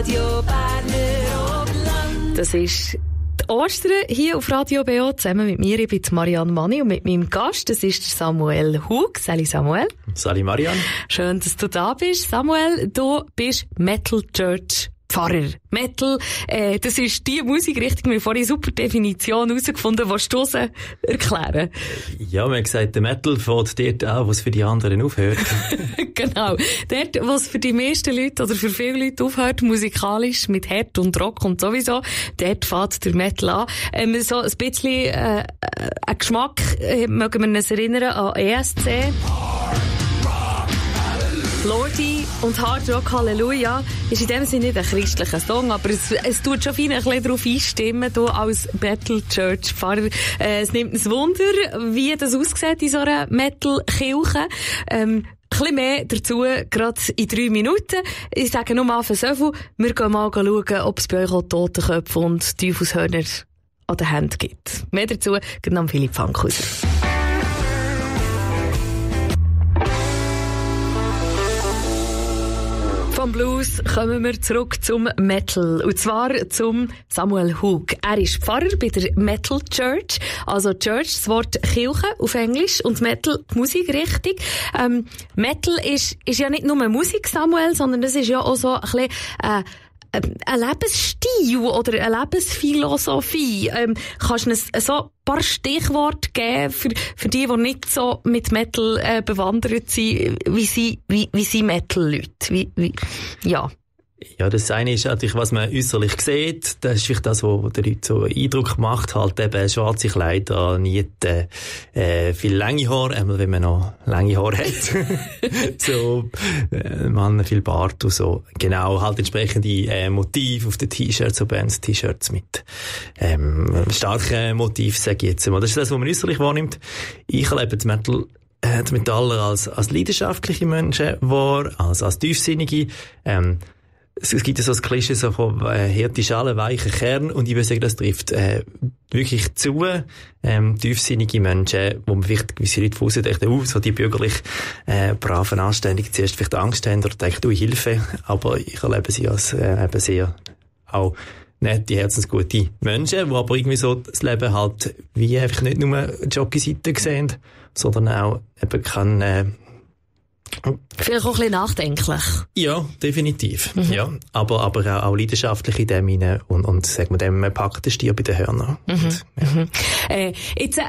Radio Berner Oberland. Das ist die Ostern hier auf Radio BO zusammen mit mir. Ich bin Marianne Manni und mit meinem Gast, das ist Samuel Hug. Salut Samuel. Salut Marianne. Schön, dass du da bist. Samuel, du bist Metal Church Pfarrer. Metal, das ist die Musikrichtung, wir haben vorhin eine super Definition herausgefunden. Willst du das erklären? Ja, man hat gesagt, der Metal fängt dort an, wo es für die anderen aufhört. Genau. Dort, wo es für die meisten Leute oder für viele Leute aufhört, musikalisch, mit Hard und Rock und sowieso, dort fängt der Metal an. So ein bisschen, ein Geschmack, mögen wir uns erinnern an ESC. Lordi und Hard Rock Halleluja ist in dem Sinne nicht ein christlicher Song, aber es tut schon fein ein bisschen darauf einstimmen, du als Metal Church Pfarrer. Es nimmt uns Wunder, wie das aussieht in so einer Metal-Kirche. Ein bisschen mehr dazu, gerade in 3 Minuten. Ich sage nur mal für so viel, wir gehen mal schauen, ob es bei euch auch Totenköpfe und Teufelshörner an den Händen gibt. Mehr dazu, geht am Philipp Fankhauser. Vom Blues kommen wir zurück zum Metal. Und zwar zum Samuel Hug. Er ist Pfarrer bei der Metal Church. Also Church, das Wort Kirche auf Englisch, und Metal, die Musikrichtung. Metal ist ja nicht nur Musik, Samuel, sondern das ist ja auch so ein bisschen, ein Lebensstil oder eine Lebensphilosophie. Kannst du uns so ein paar Stichworte geben für die nicht so mit Metal bewandert sind, wie sie Metal-Leute? Ja. Ja, das eine ist natürlich, was man äußerlich sieht. Das ist vielleicht das, was den Leuten so Eindruck macht. Halt eben schwarze Kleider, Nieten, viel lange Haare, einmal wenn man noch lange Haare hat. So, Mann, viel Bart und so. Genau, halt entsprechende Motive auf den T-Shirts, so Bands-T-Shirts mit starken Motiven, sage ich jetzt mal. Das ist das, was man äußerlich wahrnimmt. Ich erlebe die Metaller als leidenschaftliche Menschen wahr, als tiefsinnige. Es gibt ja so ein Klischee so von harte Schale, weicher Kern, und ich würde sagen, das trifft wirklich zu. Tiefsinnige Menschen, wo man vielleicht gewisse Leute von aussen denken, so die bürgerlich braven, anständig zuerst vielleicht Angst haben oder denken, Hilfe. Aber ich erlebe sie als eben sehr auch nette, herzensgute Menschen, die aber irgendwie so das Leben halt wie einfach nicht nur Jockey-Seiten sehen, sondern auch eben vielleicht auch ein bisschen nachdenklich. Ja, definitiv. Mhm. Ja, aber auch leidenschaftlich in dem hinein und sagen wir dem, man packt den Stier bei den Hörnern. Mhm. Und, ja. Jetzt,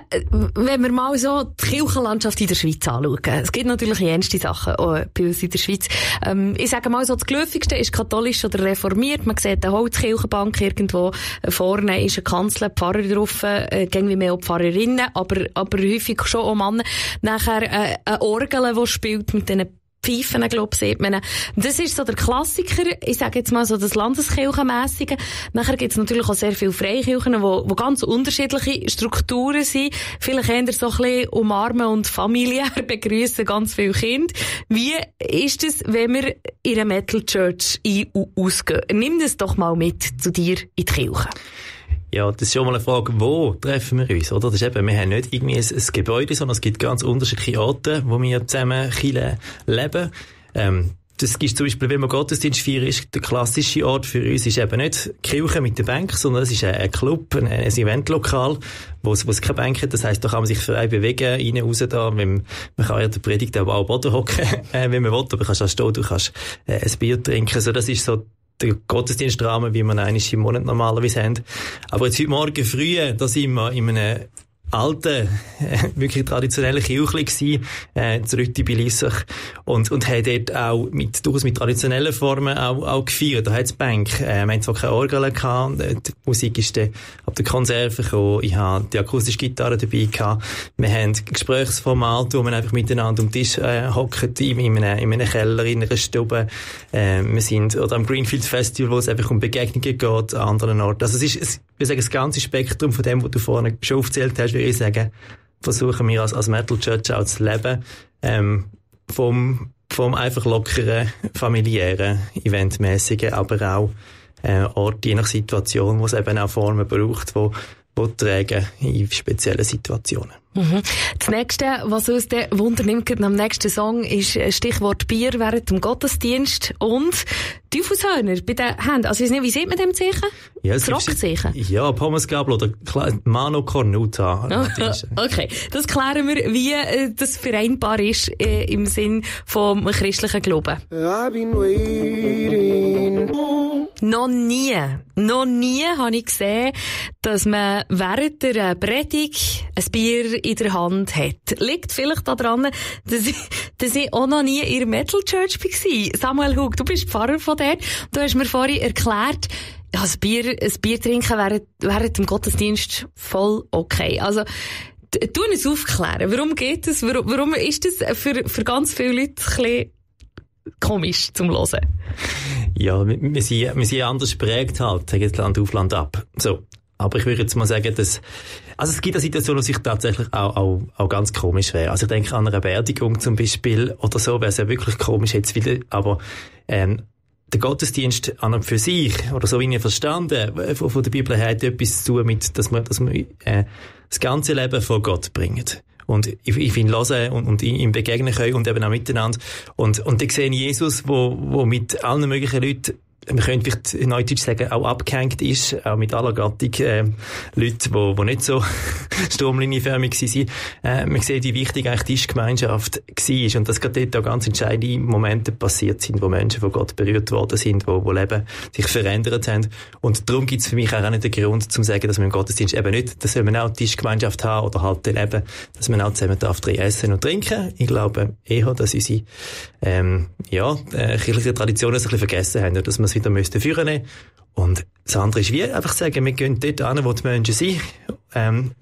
wenn wir mal so die Kirchenlandschaft in der Schweiz anschauen, es gibt natürlich ernste Sachen auch bei uns in der Schweiz. Ich sage mal so, das Geläufigste ist katholisch oder reformiert. Man sieht eine Holzkirchenbank irgendwo vorne, ist ein Kanzler, Pfarrer drauf, irgendwie mehr auch Pfarrerinnen, aber häufig schon auch Männer. Nachher eine Orgel, die spielt mit den Pfeifen, glaube ich, sieht man. Das ist so der Klassiker, ich sage jetzt mal so das Landeskirchenmässige. Nachher gibt es natürlich auch sehr viele Freikirchen, wo ganz unterschiedliche Strukturen sind. Vielleicht eher so ein bisschen umarmen und familiär begrüßen ganz viele Kinder. Wie ist es, wenn wir in einer Metal Church ein- und ausgehen? Nimm das doch mal mit zu dir in die Kirche. Ja, das ist schon mal eine Frage, wo treffen wir uns, oder? Das ist eben, wir haben nicht irgendwie ein Gebäude, sondern es gibt ganz unterschiedliche Orte, wo wir zusammen leben. Das gibt zum Beispiel, wenn man Gottesdienst feiern, ist der klassische Ort für uns ist eben nicht die Kirche mit der Bank, sondern es ist ein Club, ein Eventlokal, wo es keine Bank hat. Das heisst, da kann man sich frei bewegen, rein, raus da. Man kann ja der Predigt auch am Boden hocken, wenn man will, aber du kannst auch stehen, du kannst ein Bier trinken. So, das ist so der Gottesdienstrahmen, wie wir ihn einmal im Monat normalerweise haben. Aber jetzt heute Morgen früh, da sind wir in einem alten, wirklich traditionellen Kirchli gsi, zu Rütti bei Lissach, und haben dort auch durchaus mit traditionellen Formen auch gefeiert. Da hat's Bank. Wir haben zwar keine Orgel gehabt, die Musik ist dann ab der Konserve gekommen, ich habe die akustische Gitarre dabei gehabt, wir haben Gesprächsformate, wo man einfach miteinander um den Tisch hockt, in einem Keller, in einer Stube. Wir sind, oder am Greenfield Festival, wo es einfach um Begegnungen geht, an anderen Orten. Also es ist, ich würde sagen, das ganze Spektrum von dem, was du vorhin schon aufgezählt hast, würde ich sagen, versuchen wir als Metal Church auch zu leben, vom einfach lockeren, familiären, eventmäßigen, aber auch Ort, je nach Situation, wo es eben auch Formen braucht, wo tragen in speziellen Situationen. Mhm. Das nächste, was uns dann Wunder nimmt, am nächsten Song, ist Stichwort Bier während dem Gottesdienst und Teufelshörner bei den Händen. Also, ich weiß nicht, wie sieht man dem Zeichen? Ja, das Rockzeichen? Ja, Pommesgabel oder Mano Cornuta. Okay, das klären wir, wie das vereinbar ist im Sinn vom christlichen Glauben. Noch nie habe ich gesehen, dass man während der Predigt ein Bier in der Hand hat. Liegt vielleicht daran, dass ich auch noch nie in der Metal Church war. Samuel Hug, du bist Pfarrer von dort. Du hast mir vorhin erklärt, ja, ein Bier trinken während dem Gottesdienst voll okay. Also, tu uns aufklären. Warum geht das? Warum ist das für ganz viele Leute ein bisschen komisch zum Hören? Ja, wir sind anders prägt halt, sagen Land auf, Land ab. So. Aber ich würde jetzt mal sagen, dass, also es gibt eine Situation, wo sich tatsächlich auch ganz komisch wäre. Also ich denke an eine Beerdigung zum Beispiel oder so, wäre es ja wirklich komisch jetzt wieder, aber, der Gottesdienst an und für sich, oder so wie ich verstanden, von der Bibel her, hat etwas zu tun mit, dass man das ganze Leben vor Gott bringt. Und ich finde, hören und ihm begegnen können und eben auch miteinander. Und ich sehe Jesus, wo mit allen möglichen Leuten, man könnte vielleicht neudeutsch sagen, auch abgehängt ist, auch mit aller Gattung, Leute, die nicht so stromlinienförmig waren. Man sieht, wie wichtig eigentlich die Tischgemeinschaft war und dass gerade dort auch ganz entscheidende Momente passiert sind, wo Menschen von Gott berührt worden sind, wo Leben sich verändert haben. Und darum gibt es für mich auch nicht den Grund, zu sagen, dass man im Gottesdienst eben nicht, dass man auch Tischgemeinschaft haben oder halt eben, dass man auch zusammen darf essen und trinken. Ich glaube eher, dass unsere kirchliche Traditionen ein bisschen vergessen haben, dass man es wieder führen. Und das andere ist wie einfach sagen, wir gehen dort hin, wo die Menschen sind. Wenn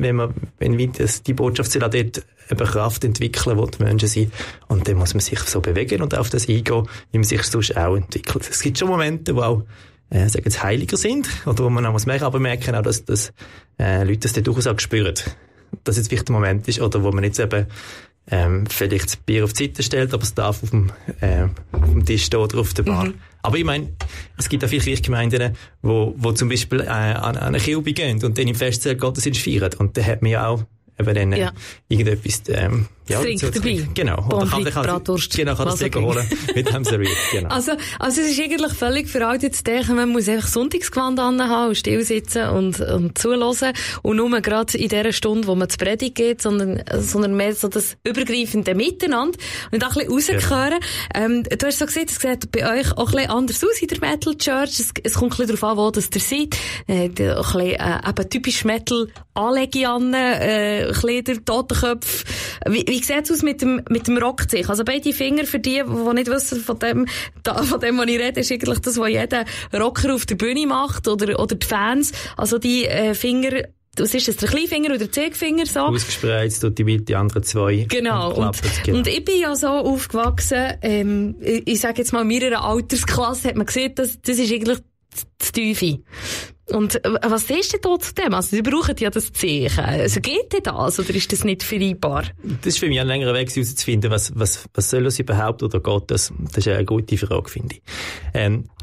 die Botschaft soll auch dort eben Kraft entwickeln, wo die Menschen sind. Und dann muss man sich so bewegen und auf das eingehen, wie man sich sonst auch entwickelt. Es gibt schon Momente, wo auch sagen jetzt heiliger sind, oder wo man auch muss merken, aber merken auch, dass Leute das dann durchaus auch spüren. Dass jetzt vielleicht ein Moment ist, oder wo man jetzt eben vielleicht das Bier auf die Seite stellt, aber es darf auf dem Tisch stehen oder auf der Bar. Aber ich meine, es gibt auch viele Kirchgemeinden, wo zum Beispiel an eine Kirche gehen und dann im Festzelt Gottesdienst feiern. Und da hat man ja auch eben dann irgendetwas Trink dabei. Genau. Und dann kann das Ding holen mit dem Serviert. Genau. Also es ist eigentlich völlig veraltet zu denken, man muss einfach Sonntagsgewand anhaben und still sitzen und zuhören. Und nur gerade in dieser Stunde, wo man zur Predigt geht, sondern mehr so das übergreifende Miteinander. Und auch ein bisschen rausgehören. Du hast so gesehen, es sieht bei euch auch ein bisschen anders aus in der Metal Church. Es kommt ein bisschen darauf an, wo das ihr seid. Ein bisschen eben typisch Metal Anlege an, Kleider, Totenköpfe. Wie sieht's aus mit dem Rockzeichen? Also beide Finger, für die nicht wissen von dem, was ich rede, ist eigentlich das, was jeder Rocker auf der Bühne macht, oder die Fans. Also die Finger, was ist das, der Kleinfinger oder der Zeigefinger so? Ausgespreizt und die anderen zwei. Genau. Und ich bin ja so aufgewachsen, ich sage jetzt mal, in meiner Altersklasse hat man gesehen, das ist eigentlich das Tiefe. Und was ist denn da zu dem? Also, Sie brauchen ja das Zeichen. Also, geht denn das? Oder ist das nicht vereinbar? Das ist für mich ein längerer Weg, herauszufinden, was soll das überhaupt oder geht das? Das ist eine gute Frage, finde ich.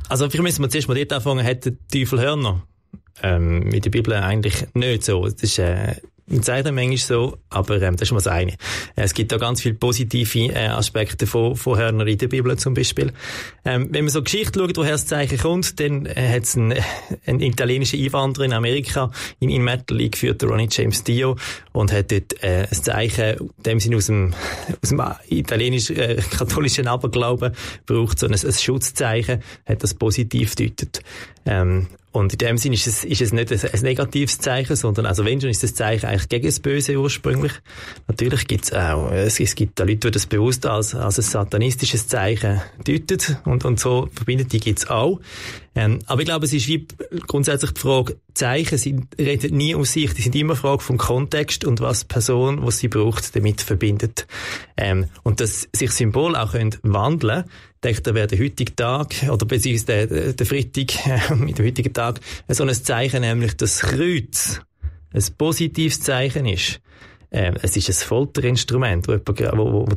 Also, vielleicht müssen wir zuerst mal dort anfangen, hat der Teufel Hörner? In der Bibel eigentlich nicht so. Das ist, man sagt dann manchmal so, aber das ist mal das eine. Es gibt da ganz viele positive Aspekte von Hörner in der Bibel zum Beispiel. Wenn man so Geschichte schaut, woher das Zeichen kommt, dann hat es einen italienischen Einwanderer in Amerika in Metal eingeführt, der Ronnie James Dio, und hat dort ein Zeichen, in dem Sinne aus dem italienisch-katholischen Aberglauben braucht, so ein Schutzzeichen, hat das positiv gedeutet. Und in dem Sinne ist es nicht ein negatives Zeichen, sondern, also wenn schon, ist das Zeichen eigentlich gegen das Böse ursprünglich. Natürlich gibt's auch, es gibt da Leute, die das bewusst als ein satanistisches Zeichen deuten, und so verbindet, die gibt's auch. Aber ich glaube, es ist wie grundsätzlich die Frage, Zeichen reden nie aus sich, die sind immer eine Frage vom Kontext und was die Person, was sie braucht, damit verbindet. Und dass sich Symbole auch wandeln können. Ich denke, da wäre der heutige Tag, oder beziehungsweise der Freitag, mit dem heutigen Tag, so ein Zeichen, nämlich das Kreuz, ein positives Zeichen ist. Es ist ein Folterinstrument, wo die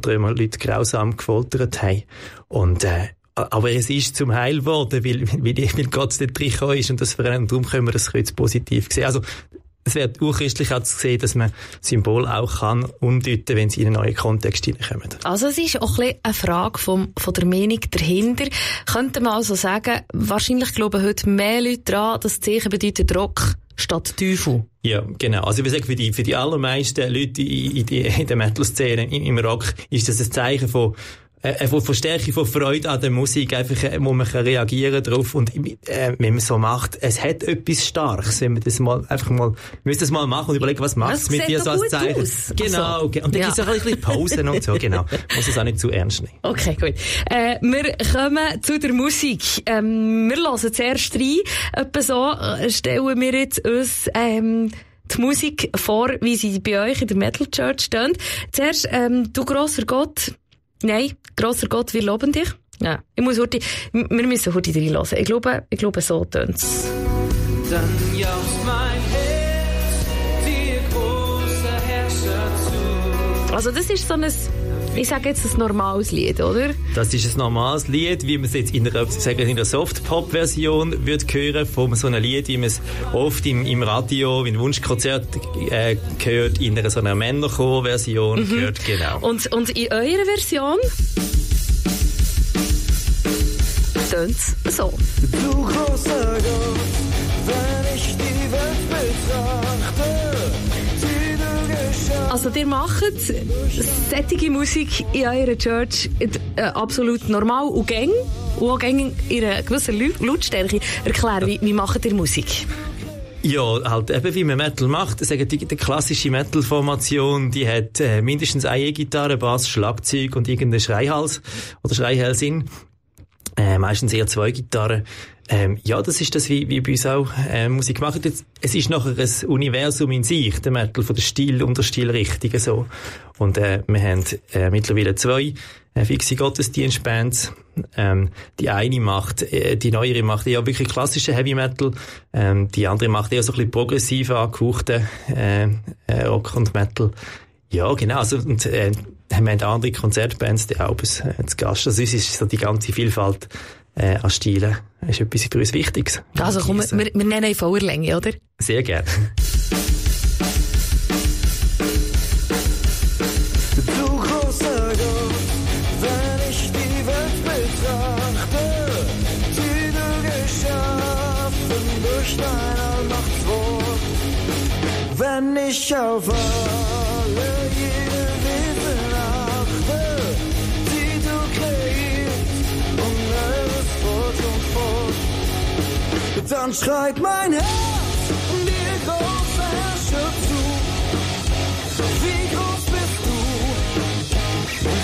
Römer Leute grausam gefoltert haben. Aber es ist zum Heil geworden, weil Gott dort reingekommen ist und das verändert. Und darum können wir das Kreuz positiv sehen. Also, es wäre urchristlich auch zu sehen, dass man Symbol auch kann umdeuten, wenn sie in einen neuen Kontext hineinkommen. Also es ist auch ein bisschen eine Frage von der Meinung dahinter. Könnte man also sagen, wahrscheinlich glauben heute mehr Leute daran, dass das Zeichen bedeutet Rock statt Teufel. Ja, genau. Also ich würde sagen, für die allermeisten Leute in der Metal-Szene, im Rock, ist das ein Zeichen von Stärke, von Freude an der Musik, einfach, wo man reagieren drauf. Und, wenn man so macht, es hat etwas Starkes, wenn man das mal, müsst das mal machen und überlegen, was macht es mit dir so als Zeichen. Aus. Genau, okay. Und dann gibt es auch ein bisschen Pausen und so, genau. Muss es auch nicht zu ernst nehmen. Okay, gut. Wir kommen zu der Musik. Wir hören zuerst rein. Etwa so stellen wir jetzt uns, die Musik vor, wie sie bei euch in der Metal Church steht. Zuerst, du grosser Gott. Nein, grosser Gott, wir loben dich. Ja, wir müssen heute reinhören. Ich glaube, so tönt's. Dann jauchzt mein Herz, dir großer Herrscher zu. Also das ist so ein, ich sage jetzt ein normales Lied, oder? Das ist ein normales Lied, wie man es jetzt in der Soft-Pop-Version würde hören, von so einem Lied, wie man es oft im Radio, in Wunschkonzert gehört, in einer so einer Männerchor-Version gehört, genau. Und in eurer Version tönt's so. Du großer Gott, wenn ich die Welt betrachte, die du geschaffen. Also ihr macht solche Musik in eurer Church absolut normal und gäng auch in einer gewissen Lautstärke. Erklär, wie macht ihr Musik? Ja, halt eben wie man Metal macht. Die klassische Metal-Formation, die hat mindestens eine E-Gitarre, Bass, Schlagzeug und irgendeinen Schreihals oder Schreihälsin. Meistens eher 2 Gitarren. Ja, das ist das, wie bei uns auch Musik machen. Es ist nachher ein Universum in sich, der Metal, von der Stil- und der Stilrichtung so. Und wir haben mittlerweile 2 fixe Gottesdienstbands. Die eine macht, die neuere macht eher wirklich klassischen Heavy Metal. Die andere macht eher so ein bisschen progressiv angehauchten Rock und Metal. Ja, genau. Also, und wir haben andere Konzertbands, die auch zu Gast. Also uns ist so die ganze Vielfalt an Stilen ist etwas für uns Wichtiges. Also komm, wir nennen in voller Länge, oder? Sehr gerne. Du großer Gott, wenn ich die Welt betrachte, die du geschaffen durch dein Allmachtswort. Wenn ich auf alle jede Wesen achte, die du kreierst und alles fort und fort, dann schreit mein Herz dir großer Herrscher zu. Wie groß bist du?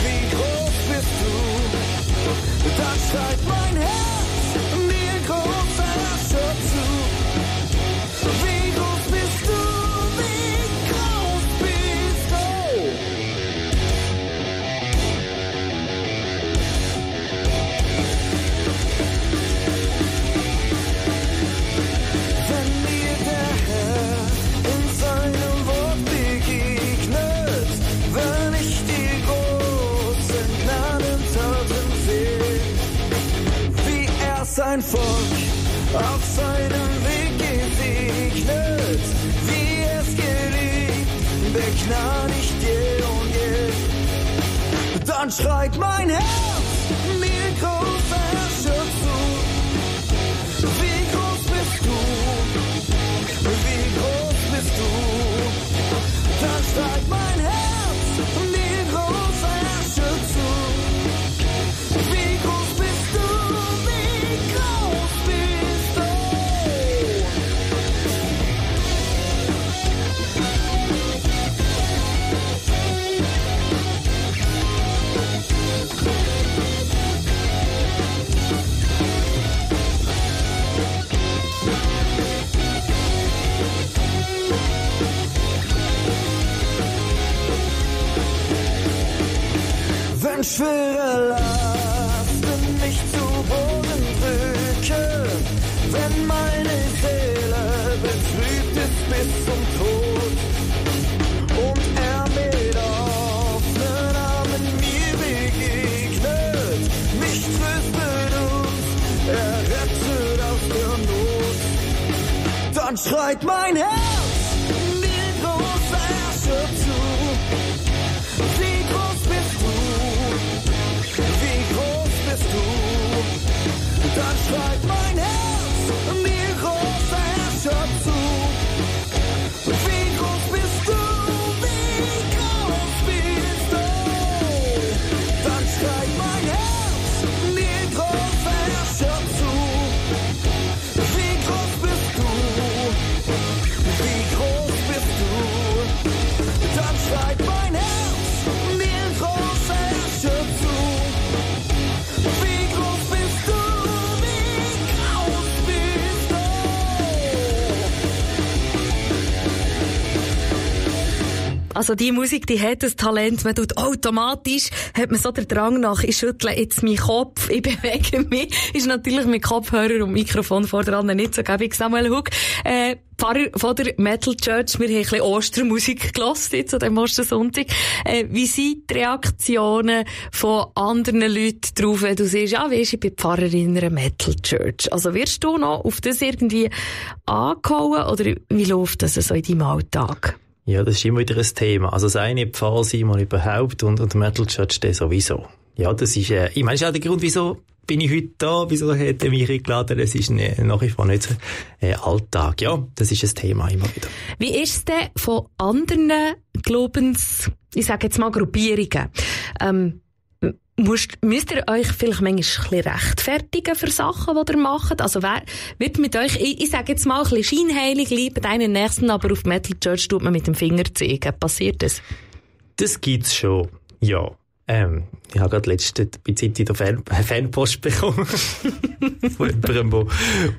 Wie groß bist du? Dann schreit mein Herz dir großer Herrscher zu. Wie groß bist du? Wie groß bist du? Wenn mir der Herr in seinem Wort begegnet, wenn ich die großen Gnadentaten sehe, wie er sein Volk auf seinem Weg gesegnet, wie es geliebt, begnadigt je und je, dann schreit mein Herz mir großer Herrscher zu. Wie groß bist du? Wie groß bist du? Dann schreit mein Herz mir großer Herrscher zu. Wie groß bist du? Wie groß bist du? Wenn schwere Lasten mich zu Boden drücken, wenn meine Seele betrübt ist bis zum Tod und er mit offenen Armen mir begegnet, mich tröstet und er rettet aus der Not, dann schreit mein Herz Also die Musik, die hat das Talent, man tut automatisch, hat man so den Drang nach, ich schüttle jetzt meinen Kopf, ich bewege mich, ist natürlich mit Kopfhörer und Mikrofon vor der anderen nicht so gäbig. Samuel Hug, Pfarrer von der Metal Church, wir haben ein bisschen Ostermusik gehört jetzt an diesem Ostersonntag. Wie sind die Reaktionen von anderen Leuten drauf, wenn du siehst, ja, weisst, ich bin Pfarrerin einer Metal Church? Also wirst du noch auf das irgendwie angehauen oder wie läuft das so in deinem Alltag? Ja, das ist immer wieder ein Thema. Also das eine Pfarrer sein mal überhaupt und Metal Church der sowieso. Ja, das ist, ich meine, das ist auch der Grund, wieso bin ich heute da, wieso hätte mich eingeladen, das ist nach wie vor nicht so Alltag. Ja, das ist ein Thema immer wieder. Wie ist es denn von anderen ich sage jetzt mal Gruppierungen, müsst ihr euch vielleicht manchmal ein bisschen rechtfertigen für Sachen, die ihr macht? Also wer wird mit euch, ich sage jetzt mal ein bisschen scheinheilig, lieben einen Nächsten, aber auf Metal Church tut man mit dem Finger zeigen. Passiert das? Das gibt's schon, ja. Ich habe gerade letzte Zeit in der Fanpost bekommen. Von jemandem,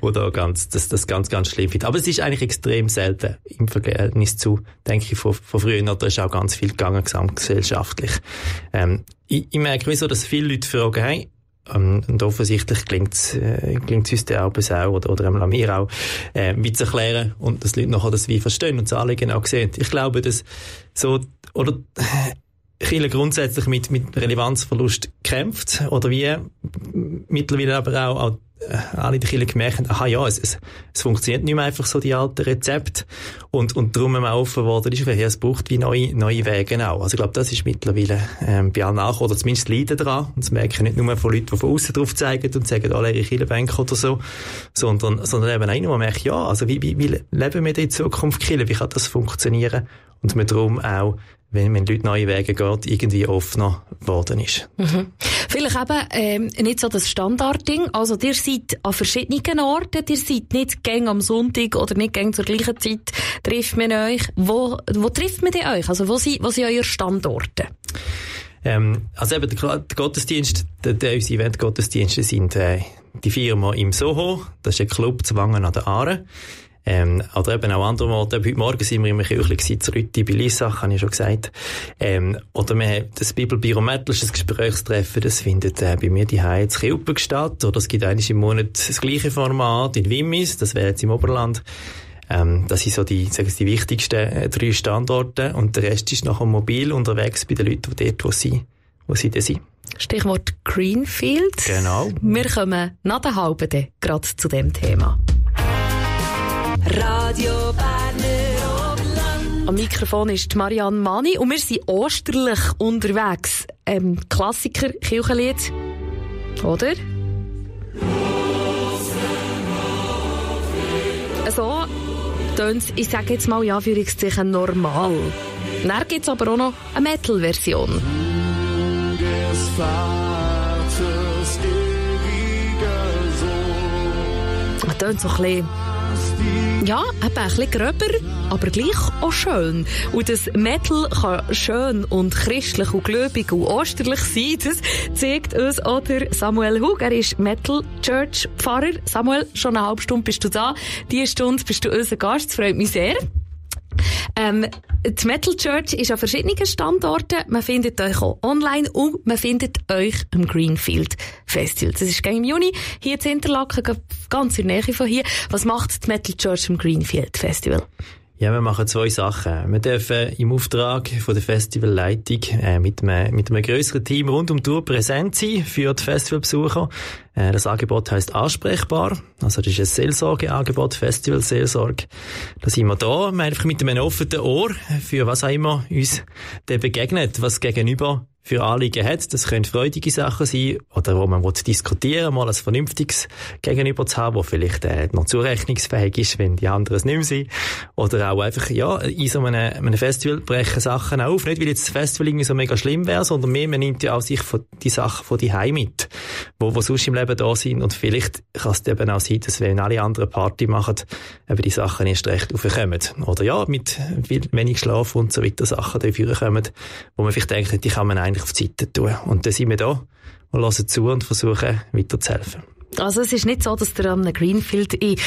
wo da das ganz schlimm findet. Aber es ist eigentlich extrem selten im Verhältnis zu, denke ich, von früher. Da ist auch ganz viel gegangen, gesamtgesellschaftlich. Ich merke wieso, dass viele Leute fragen, hey, und offensichtlich klingt's uns der auch oder einmal an mir auch, wie zu erklären und dass die Leute nachher das wie verstehen und das Anliegen auch sehen. Ich glaube, dass so, oder, Kirche grundsätzlich mit Relevanzverlust kämpft, oder wie mittlerweile aber auch alle in der Kirche gemerkt haben, aha ja, es funktioniert nicht mehr einfach so die alten Rezepte und darum auch offen geworden ist, es braucht wie neue Wege auch. Also ich glaube, das ist mittlerweile bei allen nachgekommen, oder zumindest leiden daran, und das merken nicht nur von Leuten, die von außen drauf zeigen und sagen, alle ihre Kirchenbänke oder so, sondern eben auch nur merkt, ja, also wie leben wir in Zukunft Kirche, wie kann das funktionieren, und man darum auch, wenn Leute neue Wege geht, irgendwie offener geworden ist. Mhm. Vielleicht eben nicht so das Standardding. Also ihr seid an verschiedenen Orten, ihr seid nicht gäng am Sonntag oder nicht gäng zur gleichen Zeit, trifft man euch. Wo trifft man denn euch? Also wo sind eure Standorte? Also eben der Gottesdienst, unsere Event-Gottesdienste sind die Firma im Soho, das ist ein Club zu Wangen an der Aare. Oder eben auch andere Orte. Heute Morgen sind wir im Kirchli zu Rütti bei Lissach, habe ich schon gesagt. Oder wir haben das Bibelbüro Metal, das ist ein Gesprächstreffen, das findet bei mir daheim in Kilpen statt. Oder es gibt einmal im Monat das gleiche Format in Wimmis, das wäre jetzt im Oberland. Das sind so die wichtigsten 3 Standorte. Und der Rest ist nachher mobil unterwegs bei den Leuten dort, wo sie da sind. Stichwort Greenfield. Genau. Wir kommen nach der halben gerade zu dem Thema. Radio Berner Oberland. Am Mikrofon ist Marianne Mani und wir sind osterlich unterwegs. Klassiker, Kirchenlied, oder? So tönt's, ich sage jetzt mal in Anführungszeichen, normal. Dann gibt's aber auch noch eine Metal-Version. Das tönt so ein bisschen, ja, eben ein bisschen gröber, aber gleich auch schön. Und das Metal kann schön und christlich und gläubig und osterlich sein. Das zeigt uns auch der Samuel Hug. Er ist Metal Church Pfarrer. Samuel, schon eine halbe Stunde bist du da. Diese Stunde bist du unser Gast. Das freut mich sehr. Die Metal Church ist an verschiedenen Standorten. Man findet euch auch online und man findet euch am Greenfield Festival. Das ist im Juni hier in Interlaken, ganz in der Nähe von hier. Was macht die Metal Church am Greenfield Festival? Ja, wir machen 2 Sachen. Wir dürfen im Auftrag von der Festivalleitung mit einem grösseren Team rund um die Tour präsent sein für die Festivalbesucher. Das Angebot heisst ansprechbar. Also das ist ein Seelsorgeangebot, Festivalseelsorge. Da sind wir da, einfach mit einem offenen Ohr für was auch immer uns da begegnet, was gegenüber für Anliegen hat. Das können freudige Sachen sein, oder wo man diskutieren will, mal ein vernünftiges Gegenüber zu haben, das vielleicht noch zurechnungsfähig ist, wenn die anderen es nicht mehr sind. Oder auch einfach, ja, in so einem Festival brechen Sachen auf. Nicht, weil jetzt das Festival irgendwie so mega schlimm wäre, sondern mehr, man nimmt ja auch sich die Sachen von daheim mit, wo sonst im Leben da sind. Und vielleicht kann es eben auch sein, dass wenn alle anderen Party machen, eben die Sachen erst recht aufkommen. Oder ja, mit wenig Schlaf und so weiter Sachen dafür kommen, wo man vielleicht denkt, die kann man eigentlich auf die Seite tun. Und dann sind wir da und hören zu und versuchen weiterzuhelfen. Also es ist nicht so, dass der Greenfield in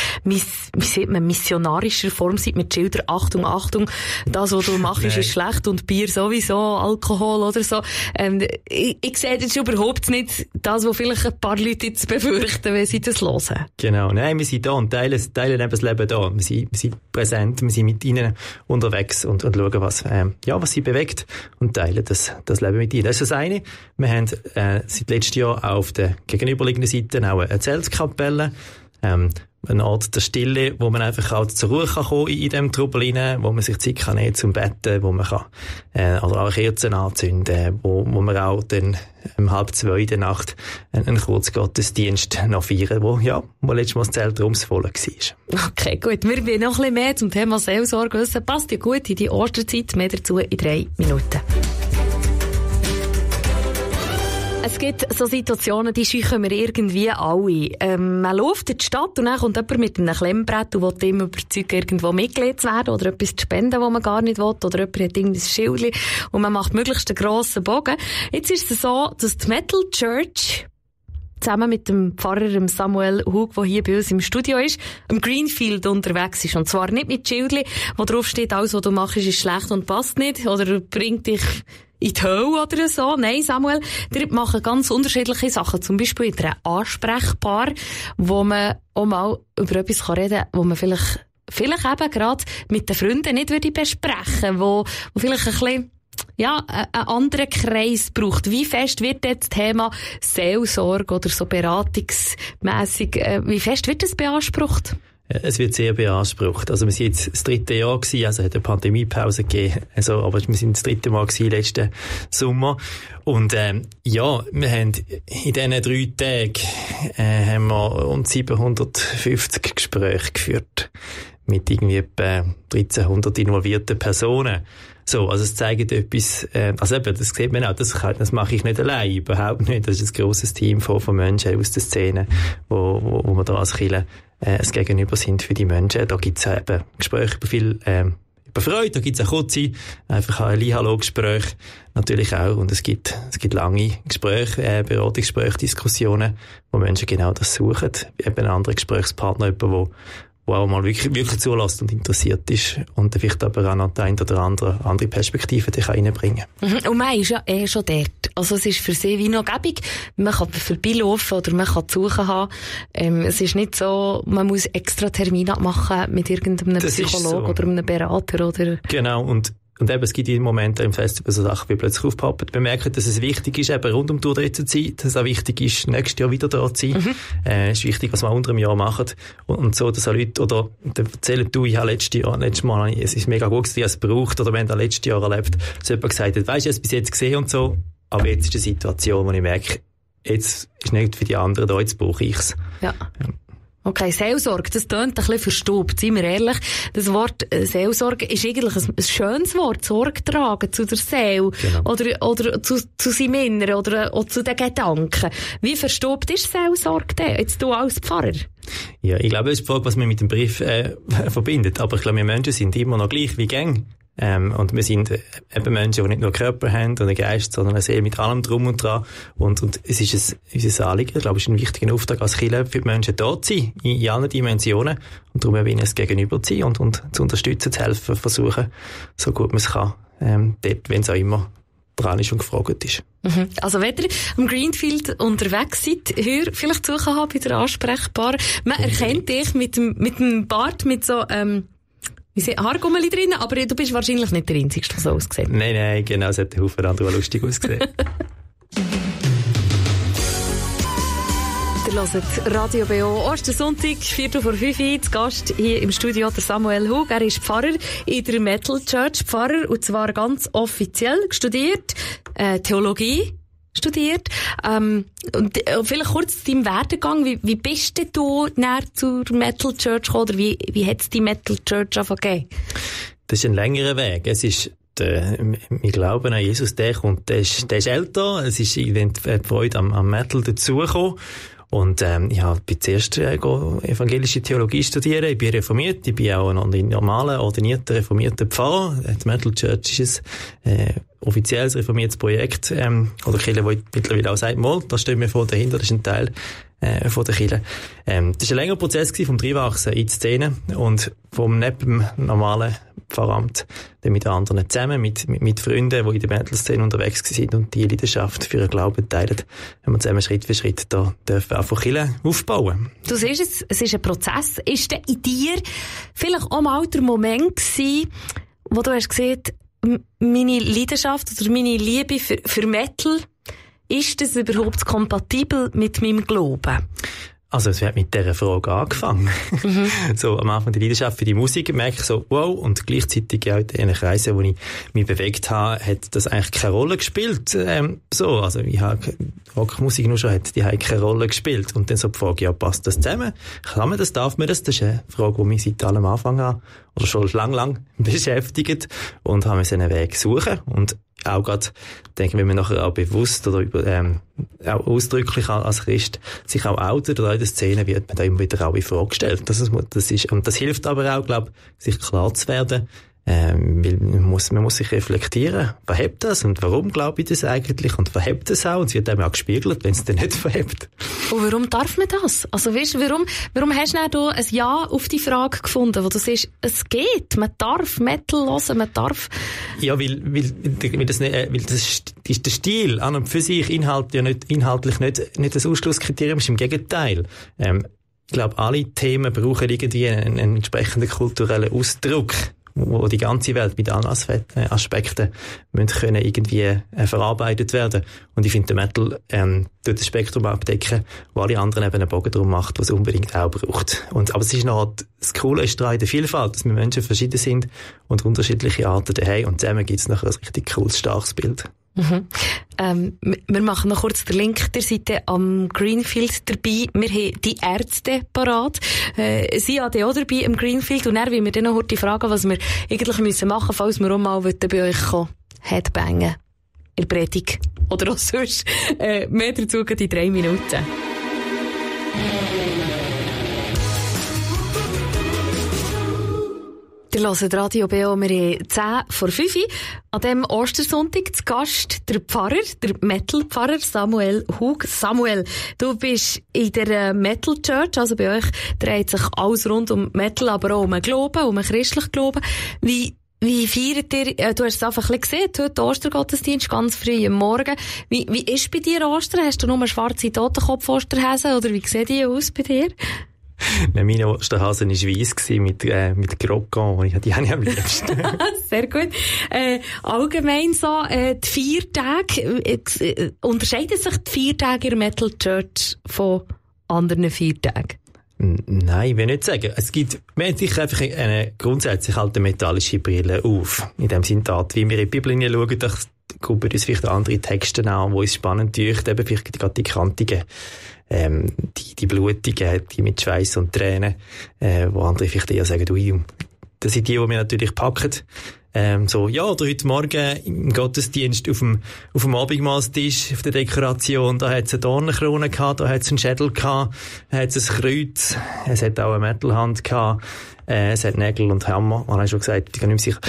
missionarischer Form seid mit Schildern Achtung, Achtung, das, was du machst, ist schlecht und Bier sowieso, Alkohol oder so. Ich sehe das überhaupt nicht das, was vielleicht ein paar Leute jetzt befürchten, wenn sie das hören. Genau, nein, wir sind da und teilen eben das Leben da. Wir sind präsent, wir sind mit ihnen unterwegs und schauen, was sie bewegt und teilen das Leben mit ihnen. Das ist das eine. Wir haben seit letztem Jahr auch auf der gegenüberliegenden Seite auch eine Zeltkapelle, ein Ort der Stille, wo man einfach auch zur Ruhe kann kommen in dem Trubel rein, wo man sich Zeit kann nehmen zum Betten, wo man kann oder auch Kerzen anzünden, wo man auch dann um 1:30 in der Nacht einen Kurzgottesdienst noch feiern, wo letztes Mal das Zelt rumsvoll war. Okay, gut. Wir wollen noch ein bisschen mehr zum Thema Seelsorge wissen. Passt ja gut in die Osterzeit. Mehr dazu in 3 Minuten. Es gibt so Situationen, die scheuchen wir irgendwie alle. Man läuft in die Stadt und dann kommt jemand mit einem Klemmbrett und will ihm überzeugen, irgendwo Mitglied zu werden oder etwas zu spenden, was man gar nicht will, oder jemand hat irgendein Schildchen und man macht möglichst einen grossen Bogen. Jetzt ist es so, dass die Metal Church zusammen mit dem Pfarrer Samuel Hug, der hier bei uns im Studio ist, im Greenfield unterwegs ist. Und zwar nicht mit Schildchen, wo drauf steht, alles, was du machst, ist schlecht und passt nicht oder bringt dich in die Hölle oder so. Nein, Samuel, die machen ganz unterschiedliche Sachen. Zum Beispiel in einer Ansprechbar, wo man auch mal über etwas reden kann, wo man vielleicht eben gerade mit den Freunden nicht besprechen würde, wo vielleicht ein bisschen einen anderen Kreis braucht. Wie fest wird das Thema Seelsorge oder so beratungsmässig, wie fest wird das beansprucht? Es wird sehr beansprucht. Also wir sind jetzt das 3. Jahr gewesen, also hat eine Pandemiepause gegeben. Also, aber wir sind das 3. Mal gewesen letzten Sommer. Und, wir haben in diesen 3 Tagen, haben wir rund 750 Gespräche geführt. Mit irgendwie etwa 1300 involvierten Personen. So, also es zeigt etwas, das sieht man auch, das mache ich nicht allein, überhaupt nicht. Das ist ein grosses Team von Menschen aus der Szene, wo wir da als Kirche es Gegenüber sind für die Menschen. Da gibt's eben Gespräche über viel, über Freude, da gibt's auch kurze, einfach ein Hallo-Gespräch natürlich auch, und es gibt lange Gespräche, Beratungsgespräche, Diskussionen, wo Menschen genau das suchen, eben einen anderen Gesprächspartner, jemand, wo auch mal wirklich zulässt und interessiert ist und vielleicht aber auch noch die eine oder andere Perspektive reinbringen kann. Und man ist ja schon dort. Also es ist für sie wie noch gäbig. Man kann vorbeilaufen oder man kann zu suchen haben. Es ist nicht so, man muss extra Termine abmachen mit irgendeinem Psychologen oder einem Berater oder... Genau, und eben, es gibt in Momenten im Festival so Sachen, wie plötzlich aufpoppen. Wir merken, dass es wichtig ist, eben rund um die Tour dort zu sein, dass es auch wichtig ist, nächstes Jahr wieder da zu sein. Es ist wichtig, was wir unter einem Jahr machen. Und so, dass auch Leute, oder, erzählen du, ich habe letztes Mal, es ist mega gut, dass ich es braucht, oder wenn du letztes Jahr erlebt, dass jemand gesagt hat, weisst du, ich habe es bis jetzt gesehen und so, aber jetzt ist die Situation, wo ich merke, jetzt ist nicht für die anderen da, jetzt brauche ich es. Ja. Okay, Seelsorge, das tönt ein bisschen verstaubt, seien wir ehrlich. Das Wort Seelsorge ist eigentlich ein schönes Wort, Sorge tragen zu der Seele, genau. Oder zu seinem Inneren oder auch zu den Gedanken. Wie verstaubt ist Seelsorge denn, jetzt du als Pfarrer? Ja, ich glaube, das ist die Frage, was man mit dem Brief verbindet. Aber ich glaube, wir Menschen sind immer noch gleich wie Gäng. Und wir sind eben Menschen, die nicht nur Körper haben und einen Geist, sondern eine Seele mit allem drum und dran. Und es ist unser Anliegen, ich glaube, es ist ein wichtiger Auftrag als Kirche, für die Menschen da zu sein, in allen Dimensionen. Und darum eben ihnen es gegenüber zu sein und zu unterstützen, zu helfen, versuchen, so gut man es kann, dort, wenn es auch immer dran ist und gefragt ist. Also wenn ihr am Greenfield unterwegs seid, hör vielleicht suchen haben bei der Ansprechbar. Man erkennt dich mit dem Bart, mit so, Haargummeli drin, aber du bist wahrscheinlich nicht der Einzige, der so aussieht. Nein, genau, es hat einen Haufen andere, die lustig aussehen. Ihr hört Radio BO Ostersonntag, 4:05 zu Gast hier im Studio der Samuel Hug. Er ist Pfarrer in der Metal Church, Pfarrer, und zwar ganz offiziell studiert, Theologie studiert. Und vielleicht kurz zu deinem Werdegang. Wie bist du näher zur Metal Church gekommen, oder wie hat es die Metal Church gegeben? Das ist ein längerer Weg. Es ist wir glauben an Jesus, der ist älter. Es ist die Freude am Metal dazugekommen. Und ich bin zuerst evangelische Theologie studieren. Ich bin reformiert. Ich bin auch ein normaler, ordinierter, reformierter Pfarrer. Die Metal Church ist ein offizielles reformiertes Projekt, oder Kirche, wo ich mittlerweile auch sage, da stehen wir voll dahinter, das ist ein Teil von der Kirche. Das war ein längerer Prozess vom Reinwachsen in die Szene und vom neben dem normalen Pfarramt dann mit anderen zusammen, mit Freunden, die in der Metal-Szene unterwegs sind und die Leidenschaft für ihren Glauben teilen, haben wir zusammen Schritt für Schritt da dürfen einfach Kirche aufbauen. Du siehst es ist ein Prozess. Ist denn in dir vielleicht auch mal der Moment gewesen, wo du hast gesehen, meine Leidenschaft oder meine Liebe für Metal, ist das überhaupt kompatibel mit meinem Glauben? Also es hat mit dieser Frage angefangen. So am Anfang die Leidenschaft für die Musik, merke ich so, wow, und gleichzeitig auch in den Kreisen, wo ich mich bewegt habe, hat das eigentlich keine Rolle gespielt. Also ich habe Rockmusik nur schon, die haben keine Rolle gespielt. Und dann so die Frage, ja, passt das zusammen? Kann man das, darf man das? Das ist eine Frage, die mich seit allem Anfang an, oder schon lang beschäftigt, und haben einen Weg suchen. Und auch gerade, denke, wenn man nachher auch bewusst oder auch ausdrücklich als Christ sich auch outet oder in der Szene, wird man da immer wieder auch in Frage gestellt. Das ist, und das hilft aber auch, glaube ich, sich klar zu werden, weil man muss sich reflektieren. Verhebt das? Und warum glaube ich das eigentlich? Und verhebt das auch? Und es wird einem auch gespiegelt, wenn es dann nicht verhebt. Und warum darf man das? Also weißt du, warum hast du da ein Ja auf die Frage gefunden, wo du siehst, es geht, man darf Metal hören, man darf... Ja, weil der Stil an und für sich inhaltlich nicht das Ausschlusskriterium ist, im Gegenteil. Ich glaube, alle Themen brauchen irgendwie einen entsprechenden kulturellen Ausdruck, wo die ganze Welt mit allen Aspekten müssen können irgendwie verarbeitet werden. Und ich finde, der Metal tut das Spektrum abdecken, wo alle anderen eben einen Bogen drum macht, was es unbedingt auch braucht. Aber es ist noch, das Coole ist daran in der Vielfalt, dass wir Menschen verschieden sind und unterschiedliche Arten haben, und zusammen gibt es nachher ein richtig cooles, starkes Bild. Mhm. Wir machen noch kurz den Link der Seite am Greenfield dabei. Wir haben die Ärzte parat. Sie haben auch dabei am Greenfield. Und dann wollen wir dann noch heute fragen, was wir eigentlich müssen machen, falls wir auch mal bei euch kommen. Headbangen. In der Predigt. Oder auch sonst. Mehr dazu geht in 3 Minuten. Wir hören Radio BO, wir haben 10 vor 5 Uhr. An diesem Ostersonntag zu Gast der Pfarrer, der Metal-Pfarrer Samuel Hug. Samuel, du bist in der Metal Church, also bei euch dreht sich alles rund um Metal, aber auch um den Glauben, um den christlichen Glauben. Wie feiert ihr, du hast es einfach ein bisschen gesehen, heute Ostergottesdienst, ganz früh am Morgen. Wie ist bei dir Ostern? Hast du nur schwarze Totenkopf-Osterhäse, oder wie sehen die aus bei dir? Nein, meine Osterhasen war weiss mit Croquant, die habe ich am liebsten. Sehr gut. Allgemein so, die Feiertage, unterscheiden sich die Feiertage in der Metal Church von anderen Feiertagen? Nein, ich will nicht sagen. Wir haben sicher einfach grundsätzlich halt eine metallische Brille auf. In dem Sinne, wie wir in die Bibel hineinschauen, da gucken uns vielleicht andere Texte an, die uns spannend dünken, eben vielleicht gerade die Kantigen. Die Blutigen, die mit Schweiß und Tränen, wo andere vielleicht eher sagen, ui, das sind die wir natürlich packen. Oder heute Morgen im Gottesdienst auf dem Abendmahlstisch, auf der Dekoration, da hat es eine Dornenkrone gehabt, da hat es einen Schädel gehabt, da hat es ein Kreuz, es hat auch eine Metalhand gehabt, es hat Nägel und Hammer, man hat schon gesagt, ich bin nicht sicher.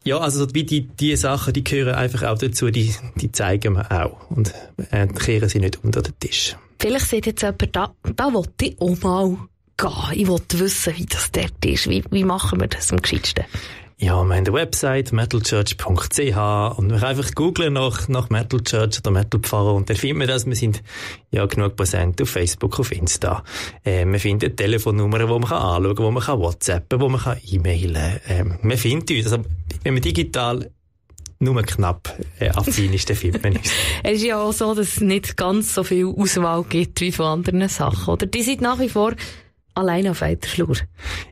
Ja, also wie die Sachen, die gehören einfach auch dazu, die zeigen wir auch. Und kehren sie nicht unter den Tisch. Vielleicht sieht jetzt jemand da will ich auch mal gehen. Ich will wissen, wie das dort ist. Wie machen wir das am gescheitsten? Ja, wir haben eine Website, metalchurch.ch, und wir einfach googlen nach Metal Church oder Metal Pfarrer, und dann finden wir das. Wir sind ja genug präsent auf Facebook, auf Insta. Wir finden Telefonnummern, die man anschauen kann, wo man WhatsAppen, wo man e-mailen. Wir finden uns. Also, wenn man digital nur knapp affin ist, dann findet man uns. Es ist ja auch so, dass es nicht ganz so viel Auswahl gibt wie von anderen Sachen, oder? Die sind nach wie vor allein auf weiter Flur.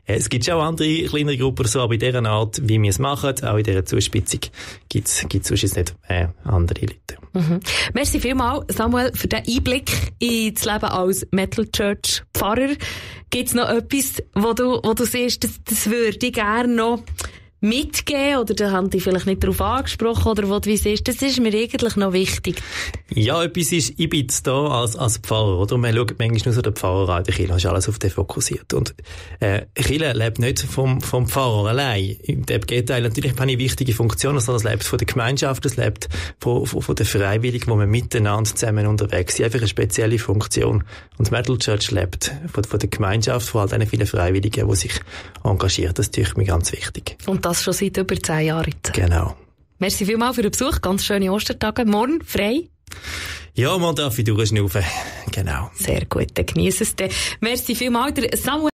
Es gibt schon auch andere kleinere Gruppen, so, aber in dieser Art, wie wir es machen, auch in dieser Zuspitzung, gibt's sonst nicht andere Leute. Mhm. Merci vielmals, Samuel, für den Einblick ins Leben als Metal Church Pfarrer. Gibt's noch etwas, wo du siehst, das würde ich gerne noch mitgeben? Oder da haben die vielleicht nicht darauf angesprochen oder wie es ist? Das ist mir eigentlich noch wichtig. Ja, etwas ist, ich bin jetzt da als Pfarrer, oder? Man schaut manchmal nur so den Pfarrer an, der Kirche ist alles auf den fokussiert. Und, Kirche lebt nicht vom Pfarrer allein. Im Gegenteil, natürlich habe ich wichtige Funktionen, sondern es lebt von der Gemeinschaft, es lebt von den Freiwilligen, wo man miteinander zusammen unterwegs sind. Einfach eine spezielle Funktion. Und die Metal Church lebt von der Gemeinschaft, von all den vielen Freiwilligen, die sich engagieren. Das ist mir ganz wichtig. Und das schon seit über 10 Jahren. Genau. Merci vielmals für den Besuch. Ganz schöne Ostertage. Morgen frei. Ja, man darf ich durchschnaufen. Genau. Sehr gut, dann geniessen es. Merci vielmals. Samuel